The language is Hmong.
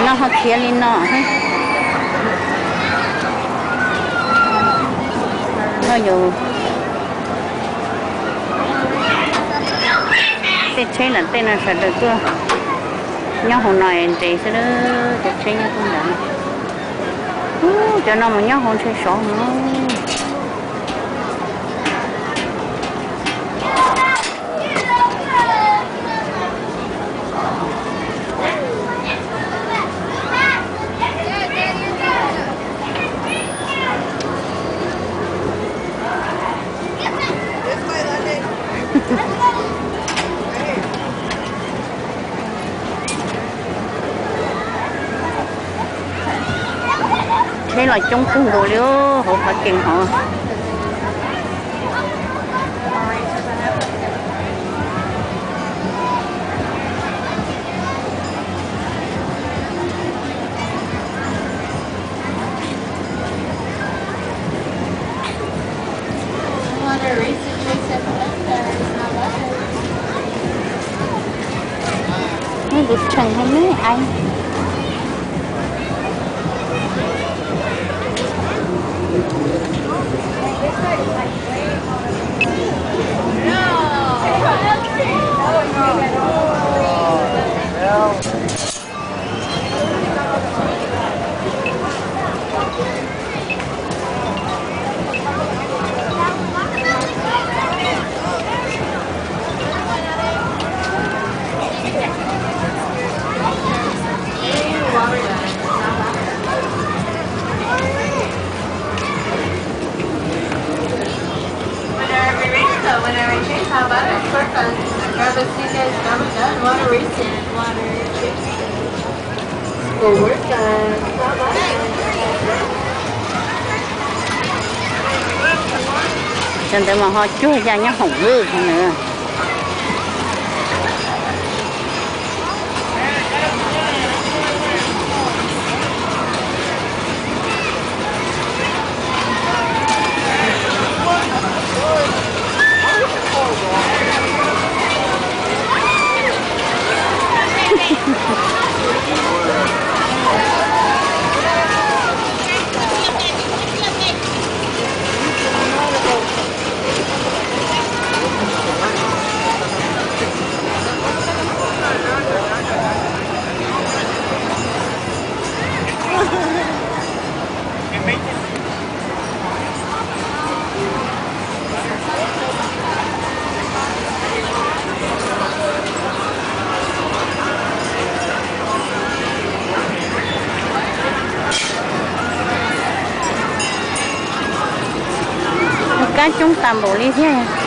No ho khiav li no. No yus tej tsheb ntawm tej no sawv daws tuaj nyob hauv no nres xwb, cov tsheb nyob hauv ntawd. Cov no mus nyob hauv ntshe sov no. Tsheb los coob kawg nkaus li hauv qhov kees hov. Tus tshee hais me ai. Cov ntawd mas ho cuag ya nyob hoom vwj no na. Kab coob tas npaum li thiab.